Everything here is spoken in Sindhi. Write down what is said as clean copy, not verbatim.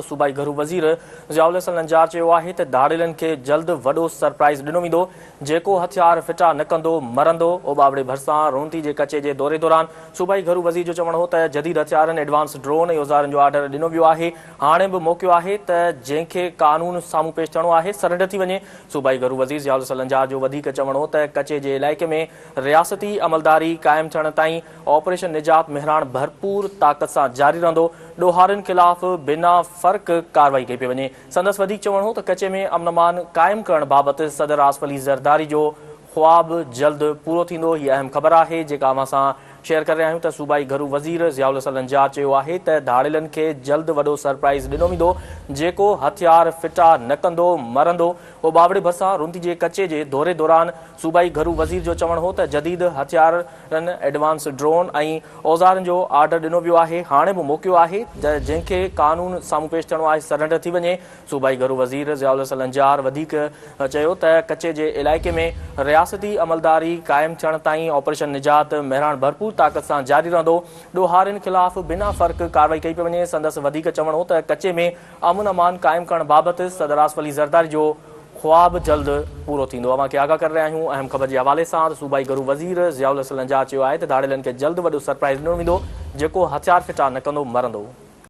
صوبائي گهرو وزير ضياء الحسن لنجار چيو آهي ته ڌاڙيلن کي جلد وڏو سرپرائز ڏنو ويندو، جيڪو هٿيار ڦٽا نه ڪندو مرندو. اوٻاوڙي ڀرسان رونتي جي ڪچي جي دوري دوران صوبائي گهرو وزير جو چوڻ هو ته جديد هٿيارن، ايڊوانس ڊرون ۽ اوزارن جو آرڊر ڏنو ويو آهي، هاڻي به موقعو آهي ته جنهن کي قانون سامهون پيش ٿيڻو آهي سرنڊر ٿي وڃي. صوبائي گهرو وزير ضياء الحسن لنجار جو وڌيڪ چوڻ هو ته ڪچي جي علائقي ۾ رياستي عملداري قائم ٿيڻ تائين آپريشن نجات مهراڻ ڀرپور طاقت سان جاري رهندو، ڏوهارين خلاف بنا فرق ڪارروائي ڪئي پئي وڃي. سندس وڌيڪ چوڻ هو ته ڪچي ۾ امن امان قائم ڪرڻ بابت صدر آصف علي زرداري جو خواب جلد پورو ٿيندو. هي اهم خبر آهي جيڪا اوهان سان شيئر ڪري رهيا آهيون ته صوبائي گهرو وزير ضياء الحسن لنجار چيو آهي ته ڌاڙيلن کي جلد وڏو سرپرائز ڏنو ويندو، جيڪو هٿيار ڦٽا نه ڪندو مرندو. اوٻاوڙي ڀرسان رونتي جي ڪچي جي دوري دوران صوبائي گهرو وزير جو چوڻ هو ته جديد هٿيارن، ايڊوانس ڊرون ۽ اوزارن جو آرڊر ڏنو ويو آهي، هاڻي به موقعو آهي ته جنهن کي قانون سامهون پيش ٿيڻو آهي سرنڊر ٿي وڃي. صوبائي گهرو وزير ضياء الحسن لنجار وڌيڪ چيو ته ڪچي جي علائقي ۾ رياستي عملداري قائم ٿيڻ تائين آپريشن نجات مهراڻ ڀرپور طاقت سان جاري رهندو، ڏوهارين خلاف بنا فرق ڪارروائي ڪئي پئي وڃي. سندس وڌيڪ چوڻ هو ته ڪچي ۾ امن امان قائم ڪرڻ بابت صدر آصف علي زرداري جو خواب جلد پورو ٿيندو. اوهان کي آگاهه ڪري رهيا آهيون اهم خبر جي حوالي سان ته صوبائي گهرو وزير ضياء الحسن لنجار چيو آهي ته ڌاڙيلن کي جلد وڏو سرپرائز ڏنو ويندو، جيڪو هٿيار ڦٽا نه ڪندو مرندو.